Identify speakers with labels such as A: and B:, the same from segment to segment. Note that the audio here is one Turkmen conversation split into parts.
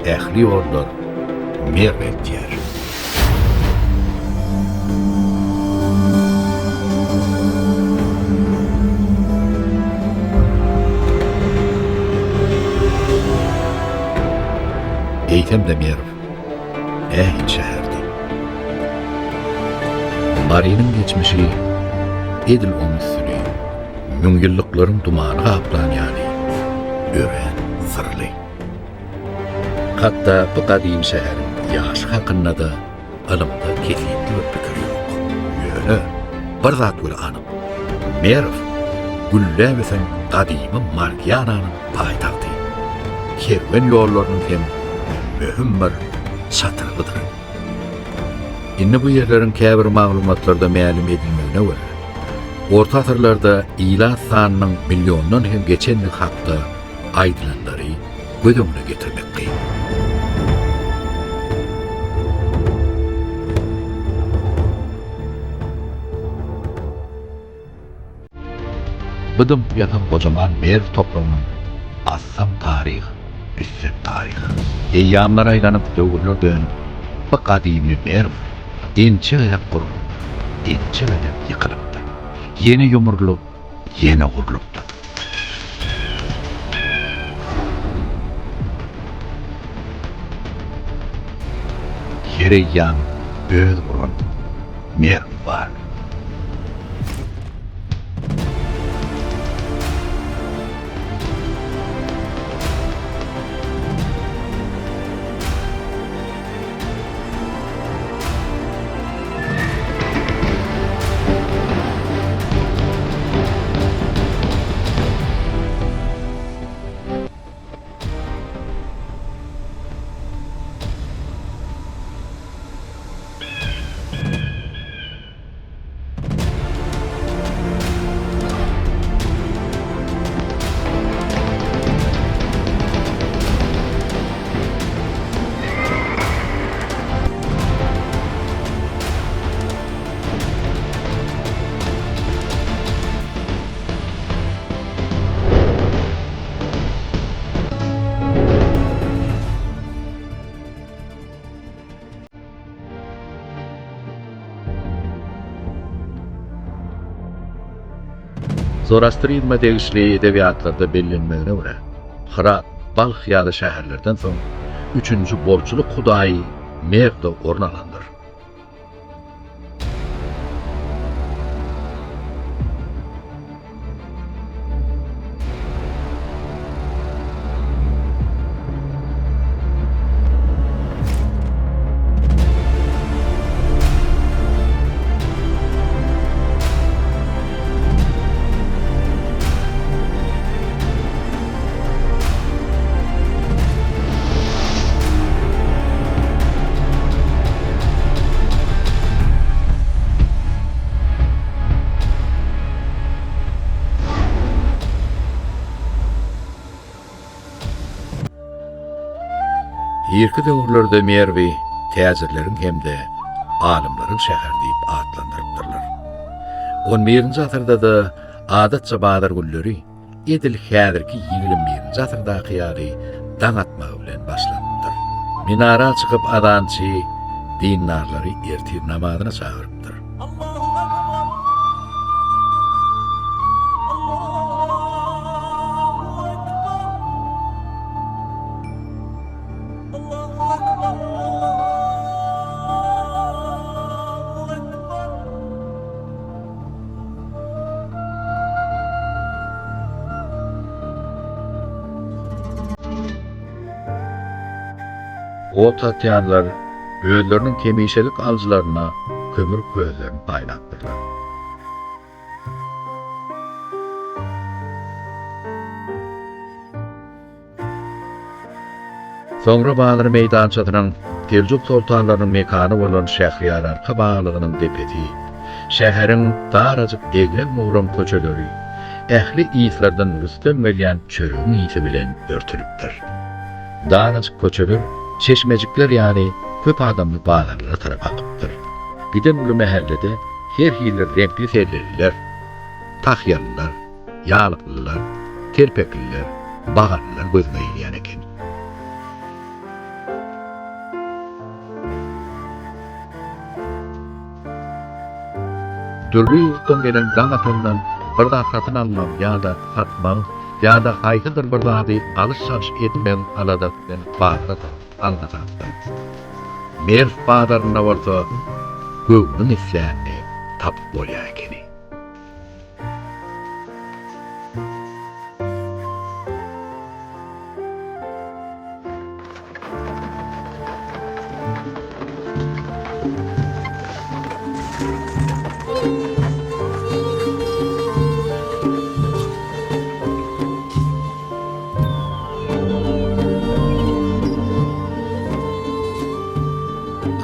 A: Ähli ýollar Merwe eltýär. Eýsem-de Merw nähili şäherdi? Marynyň geçmişi edil oň üstüni müňýyllyklaryň dumany gaplan ýaly örän syrly. Hatda bu gadymy şäheriň ýaşy hakynda-da ylymda kesgitli bir pikir ýok. Ýöne bir zat weli anyk, Merw gülläp ösen gadymy Margiananyň paýtagty, kerwen ýollarynyň hem möhüm bir çatrygydyr. Indi bu ýerleriň käbir maglumatlarda mälim edilmegine görä, orta asyrlarda ilat sanynyň milliondan hem geçendigi hakda aýdylanlary göz öňüne getirmek kyn. Bu dymyp ýatan gojaman Merw topragynyň asam taryh, üstem taryh. Eýýamlar aýlanyp, döwürler dönüp, bu gadymy Merw ençe gezek gurlup, ençe gezek ýykylypdyr. Ýene ýumrulyp, ýene gurlupdyr. Her eýýam öz guran Merwi bar. Zoroastrizme degişli edebiýatlarda bellenmegine görä, Hyrat, Balh ýaly şäherlerden soň üçünji bolçulyk hudaýy Merwde orun alandyr. Irki döwürlerde Merwi täjirleriň hem-de alymlaryň şäheri diýip atlandyrypdyrlar. On birinji asyrda-da adatça bazar günleri edil häzirki 21-nji asyrdaky ýaly daň atmagy bilen başlanypdyr. Minara çykyp azançy dindarlary ertir namazyna çagyrypdyr. Ot atýanlar özleriniň hemişelik alyjylaryna kömür közlerini paýlapdyrlar. Soňra bazar meýdançasynyň Seljuk soltanlarynyň mekany bolan Şähriýararka baglygynyň depesi, şäheriň darajyk egrem-bugram köçeleri ähli yslardan rüstem gelýän çöregiň ysy bilen örtülipdir. Darajyk köçeler çeşmejikler ýaly köp adamly bazarlara tarap akypdyr. Giden uly mähellede her hili reňkli selleliler, tahýalylar, Ýalyklylar, telpekliler, bagalylar gözüňe ilýän eken. Dürli ýurtdan gelen daň atandan bir zat satyn almagyň ýa-da satmagyň ýa-da haýsydyr bir zady alyş-çalyş etmegiň aladasy bilen bazara çykyp alňasapdyr. Merw bazarynda bolsa göwnüň islänini tapyp bolýar ekeni.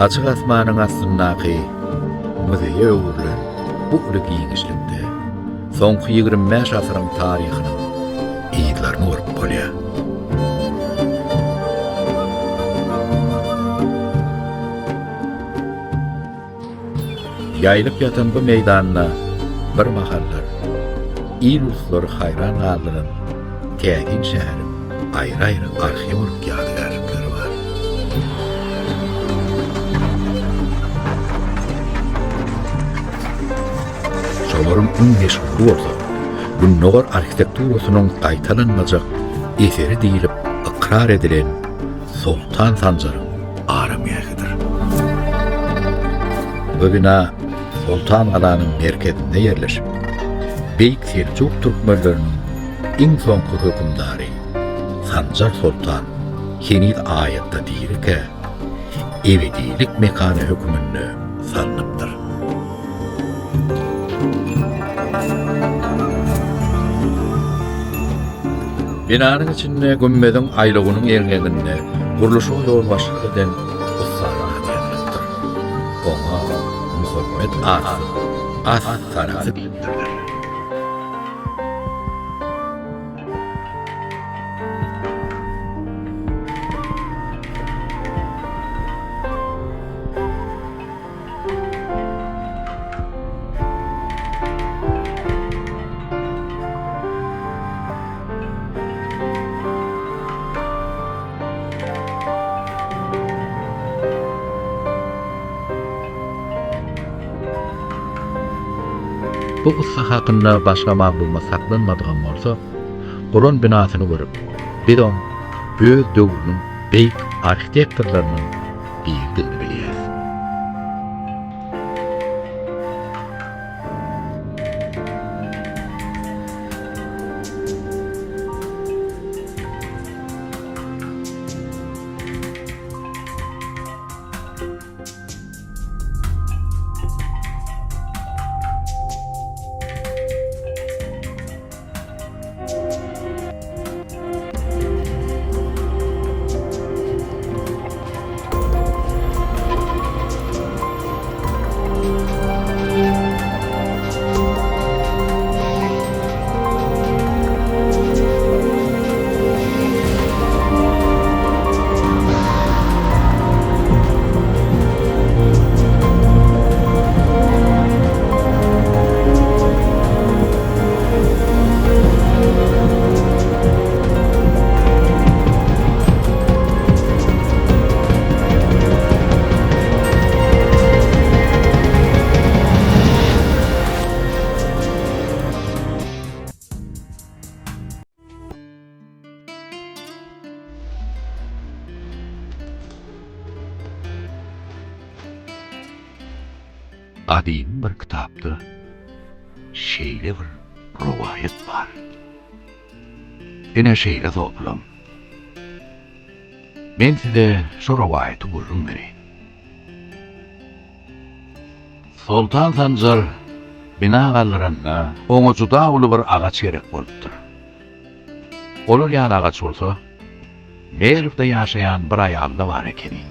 A: Açyk asmanyň astyndaky muzeýe öwrülen bu uly giňişlikde soňky 25 asyryň taryhynyň yzlaryny görüp bolýar. Ýaýylyp ýatan bu meýdanda bir mahallar il-uluslary haýran galdyran täsin şäheriň aýry-aýry arheologik ýadygärlikleri bar. Şolaryň iň meşhury bolsa, Gündogar arhitekturasynyň gaýtalanmajak eseri diýlip ykrar edilen Soltan Sanjaryň aramgähidir. Bu bina Soltan galanyň merkezinde ýerleşip, Beýik Seljuk türkmenleriniň iň soňky hökümdary Sanjar soltan heniz aýatda dirikä, ebedilik mekany höküminde salnypdyr. Binanyň içinde gümmeziň aýlawynyň erňeginde gurluşyga ýolbaşçylyk eden ussanyň ady ýazylypdyr. Oňa Muhammet atly as-Sarahsy diýipdirler. Bu ussa hakynda başga maglumat saklanmadygam bolsa, guran binasyny görüp, biz oň öz döwrüniň beýik arhitektorlarynyň biridigini bilýäris. Gadymy bir kitapda şeýle bir rowaýat bar. Ine şeýle sopulam. Men size şu rowaýaty gürrüň bereýin. Soltan Sanjar bina galdyranda oňa juda uly bir agaç gerek bolupdyr. Olar ýaly agaç bolsa Merwde ýaşaýan bir aýalda bar ekeni.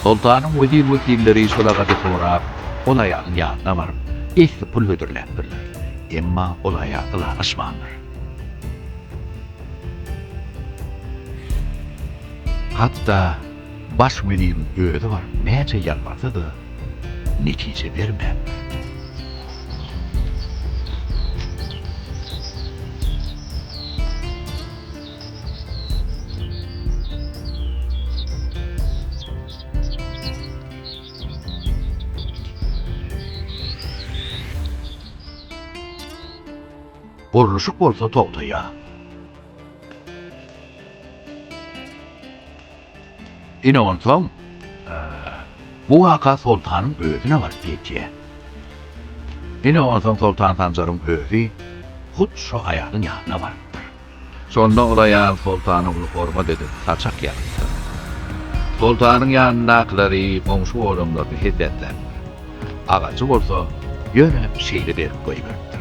A: Soltanyň wezir-wekilleri şol agajy sorap, ol aýalyň ýanyna baryp, esli pul hödürläpdirler. Emma ol aýal ylalaşmandyr. Hatda baş weziriň özi baryp näçe ýalbarsa-da, netije bermändir. Gurluşyk bolsa togtaýar. Ine onsoň, bu waka soltanyň özüne baryp ýetýär. Ine onsoň Soltan Sanjaryň özi hut şo aýalyň ýanyna barypdyr. Şonda ol aýal soltana uly hormat edip, saçak ýazypdyr. Soltanyň ýanyndakylary, goňşy-golamlaryny hezzetläpdir. Agajy bolsa ýöne şeýle berip goýberipdir.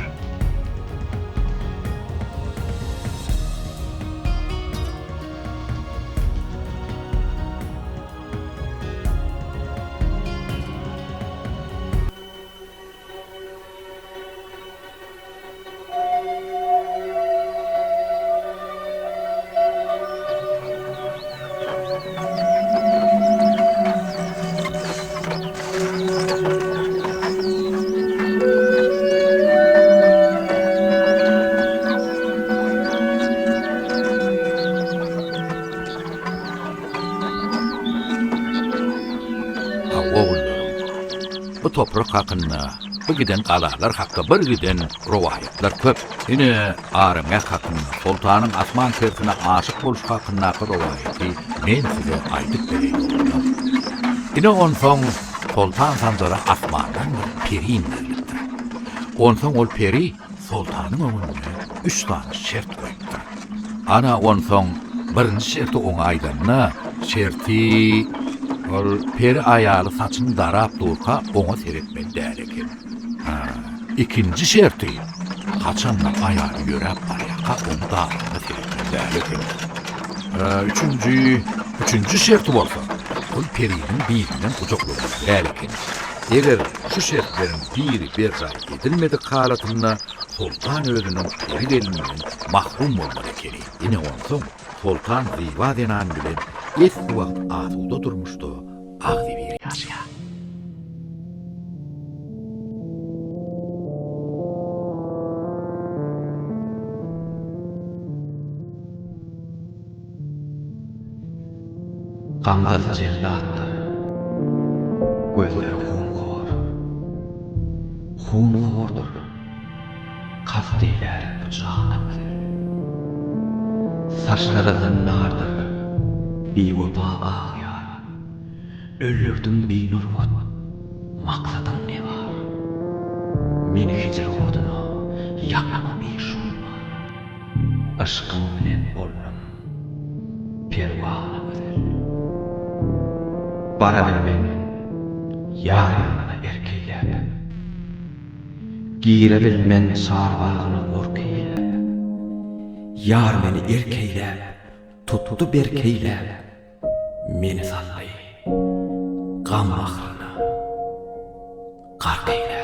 A: Hawa ogullarym, bu toprak hakynda, bu giden galalar hakda bir giden rowaýatlar köp. Ine, aramgäh hakynda, soltanyň asman tersine aşyk bolşy hakyndaky rowaýaty men size aýdyp bereýin, oglanlar. Ine, onsoň Soltan Sanjara asmandan bir peri inderilipdir. Onsoň ol peri soltanyň öňünde üç sany şert goýupdyr. Ana, onsoň birinji şerti oňa aýdanda, şerti ol peri aýaly saçyny darap durka oňa seretmeli däl eken. Hä, ikinji şerti, haçanda aýaly ýöräp barýarka oň dagyna seretmeli däl eken. Hä, üçünji, üçünji şerti bolsa, ol periniň birinden gujaklamaly däl eken. Eger şu şertleriň biri berjaý edilmedik halatynda soltan özüniň peri gelninden mahrum bolmaly ekeni. Ine onsoň soltan zyba zenan bilen esli wagt asuda durmuşda agzybir ýaşaýar.
B: Gamgyn jellatdyr. Gözleri hunhor. Hunhordyr. Kast eýlär bu jana gözel. Saçlary zyndardyr. Biwepa agýar. Öldürdiň binurbat. Maksadyň ne bar? Meni hijr oduna ýakma bişuwma. Yşkyň bilen boldum perwana gözel. Bara bilmen ýar ýanyna erk eýläp. Gire bilmen çar bagyna gork eýläp. Ýar meni erk eýläp, tutdy berk eýläp. Meni saldy gam bahryna gark eýläp.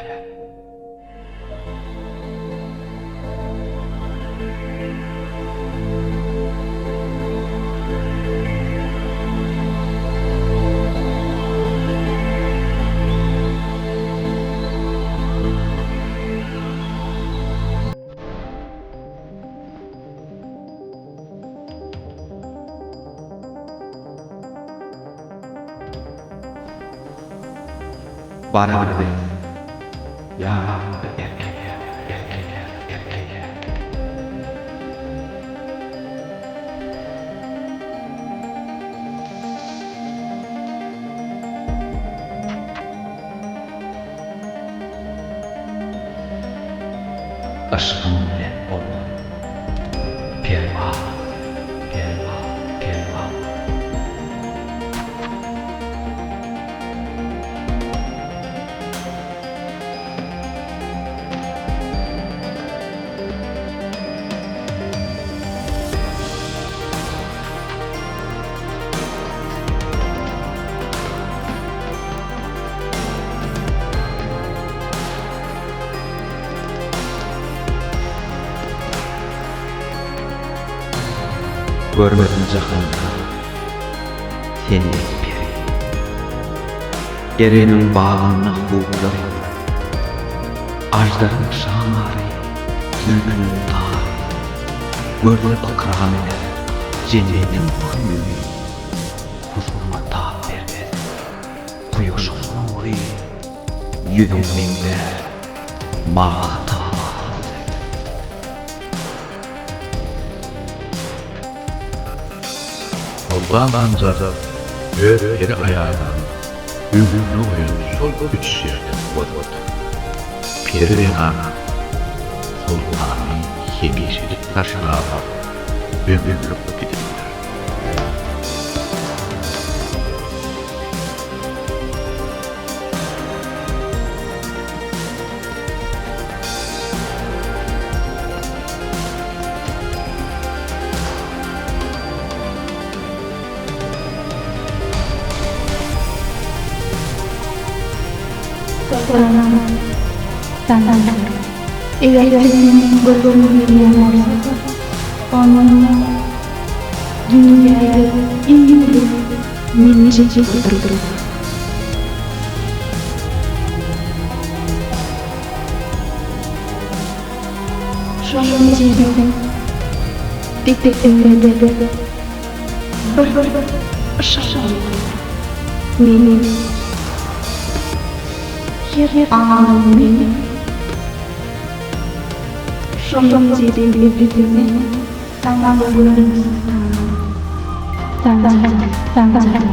B: Bara bilmen ýa erkeläp, erkeläp, erkeläp. Yşkyň bilen boldum perwana, perwana, perwana. Görmedim jahanda. Sen dek peri. Eremiň bagynda hurlar ýatar. Aždaryň şamary, zülpüniň tary. Görse ykram eder, jennetiň kömegi. Huzuryma tap bermez, kuýaşyň nury. Ýüzüň meňzär, mahy-taba söz.
A: Soltan Sanjar öz peri aýalynyň öňünde goýan şol üç şertini bozdy. Peri zenan soltany hemişelik taşlap, ömürlik gidipdir.
C: Soltanam, Sanjar, eger siz meniň görgüm gelýän bolsa, onda dünýäde iň uly metjit gurduryň. Şol metjidiň depesinde bir yşyk bolmaly. Meniň her aňymy şol metjidiň depesinde saňa görünsün. Sanjar, Sanjar.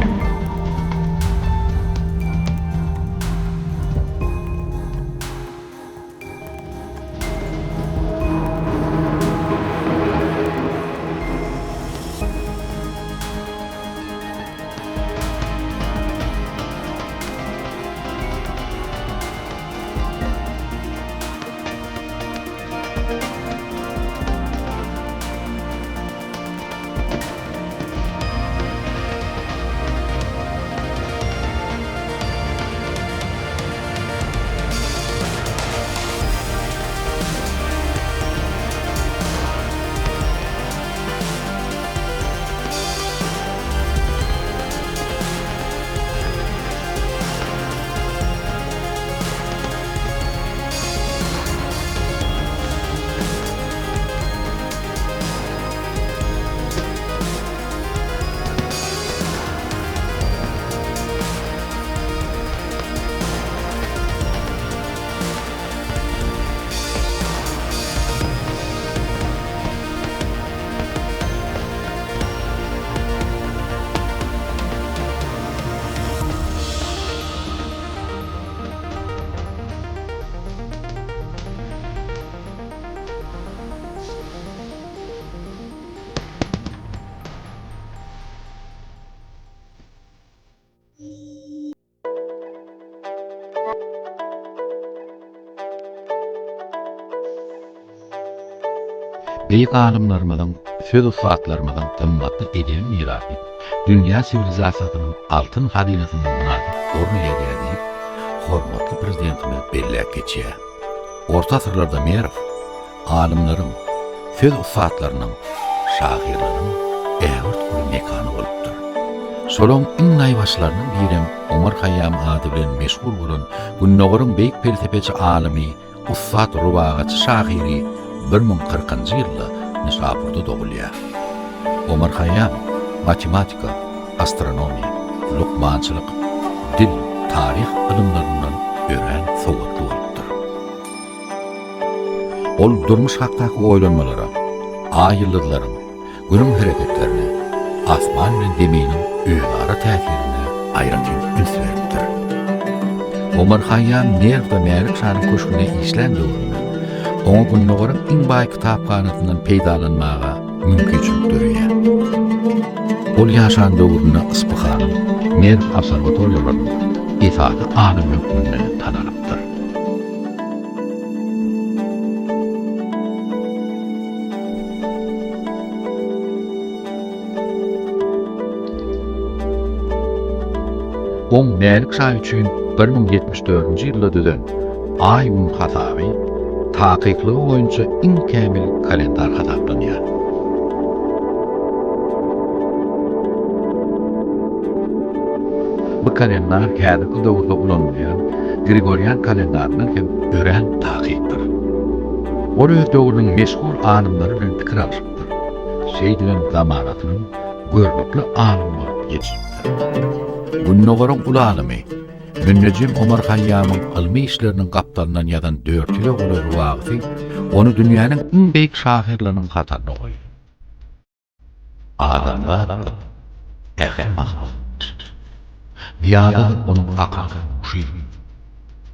A: Beýik alymlarymyzyň, söz ussatlarymyzyň gymmatly edebi mirasy dünýä siwilizasiýasynyň altyn hazynasynda mynasyp orun eýeleýär diýip, hormatly Prezidentimiz belläp geçýär. Orta asyrlarda Merw alymlaryň, söz ussatlarynyň, şahyrlaryň ägirt uly mekany bolupdyr. Şolaň iň naýbaşylarynyň birem Omar Haýýam ady bilen meşhur bolan Gündogaryň beýik pelsepeçi alymy, ussat rubagaçy şahyry 1040-njy ýylda Nişapurda dogulýar. Omar Haýýam matematika, astronomiýa, lukmançylyk, dil, taryh ylymlaryndan örän sowatly bolupdyr. Ol durmuş hakdaky oýlanmalara, aý-ýyldyzlaryň, Günüň hereketlerine, asman bilen zeminiň özara täsirine aýratyn üns beripdir. Omar Haýýam Merwde Mälik şanyň köşgünde işlän döwründe oňa Gündogaryň iň baý kitaphanasyndan peýdalanmaga mümkinçilik döreýär. Ol ýaşan döwründe Yspyhanyň Merw obserwatoriýalarynyň esasy alymy hökmünde tanalypdyr. Oň Mälik şa üçin 1074-nji ýylda düzen Aý-gün hasaby takyklygy boýunça iň kämil kalendar hasaplanýar. Bu kalendar häzirki döwürde ulanylýan Grigorian kalendaryndan hem örän takykdyr. Ol öz döwrüniň meşhur alymlary bilen pikir alşypdyr. Şeýdibem zamanasynyň görnükli alymy bolup ýetişipdir. Gündogaryň uly alymy Münnejim Omar Haýýamyň ylmy işleriniň gapdalyndan ýazan 400-e golaý rubagysy ony dünýäniň iň beýik şahyrlarynyň hataryna goýdy. Adamzat ähli mahluk. Zyýadadyr onuň akyly, huşy.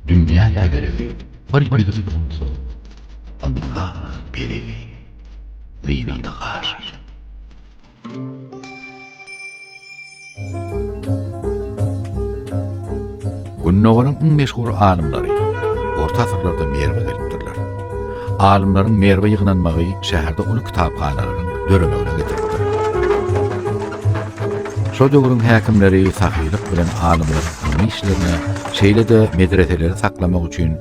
A: Dünýä tegelegi bir ýüzi bolsa, ynsan pelegi, zynaty gaşy. Gündogaryň iň meşhur alymlary orta asyrlarda Merwe gelipdirler. Alymlaryň Merwe ýygnanmagy şäherde uly kitaphanalaryň döremegine getiripdir. Şo döwrüň häkimleri sahylyk bilen alymlaryň ylmy işlerine, şeýle-de medreseleri saklamak üçin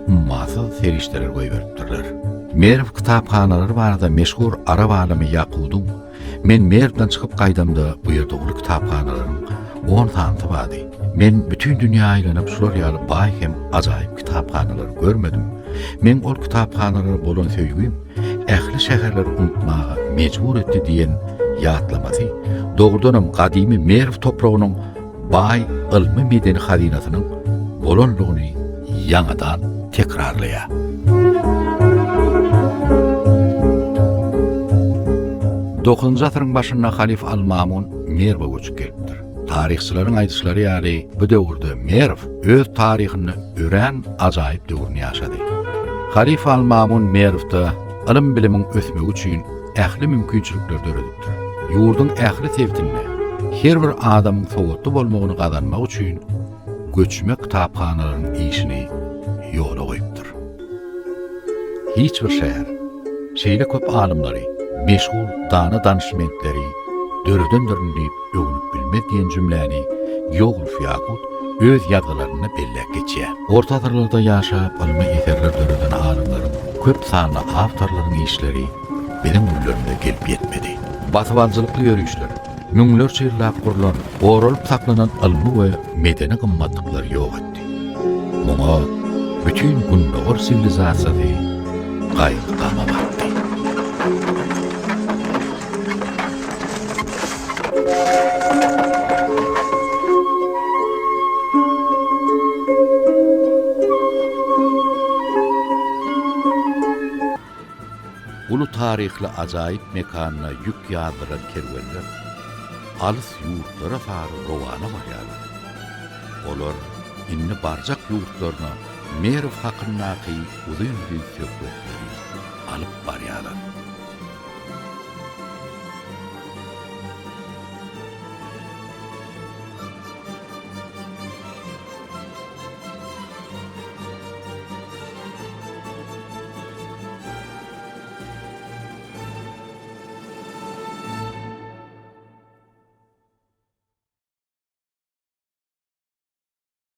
A: ummasyz serişdeler goýberipdirler. Merw kitaphanalary barada meşhur arap alymy Ýakudyň Men Merwden çykyp gaýdamda bu ýerde uly kitaphanalaryň on sanysy bardy. Men bütin dünýä aýlanyp şular ýaly baý hem ajaýyp kitaphanalary görmedim. Meň ol kitaphanalara bolan söýgim ähli şäherleri unutmaga mejbur etdi diýen ýatlamasy dogrudanam gadymy Merw topragynyň baý ylmy-medeni hazynasynyň bolanlygyny ýaňadan tekrarlaýar. Dokuzynjy asyryň başynda halyf Al-Mamun Merwe göçüp gelipdir. Taryhçylaryň aýdyşlary ýaly, bu döwürde Merw öz taryhynda örän ajaýyp döwrüni ýaşady. Halyf Al-Mamun Merwde ylym-bilimiň ösmegi üçin ähli mümkinçilikleri döredipdir. Ýurduň ähli sebitinde her bir adamyň sowatly bolmagyny gazanmak üçin göçme kitaphanalaryň işini ýola goýupdyr. Hiç bir şäher şeýle köp alymlary, meşhur dana-danyşmentleri döredendirin diýip öwnüp bilmez diýen jümläni geograf Ýakut öz ýazgylarynda belläp geçýär. Orta asyrlarda ýaşap ylmy eserler döreden alymlaryň köp sanly awtorlaryň işleri biziň günlerimize gelip ýetmedi. Basybalyjylykly ýörişler, müňlerçe ýyllap gurlan, goralyp saklanan ylmy we medeni gymmatlyklary ýok etdi. Muňa bütin Gündogar siwilizasiýasy gaýgy-gama batdy. Uly taryhly ajaýyp mekanda ýük ýazdyran kerwenler alys ýurtlara sary rowana bolýarlar. Olar indi barjak ýurtlaryna Merw hakyndaky uzyn-uzyn söhbetleri alyp barýarlar.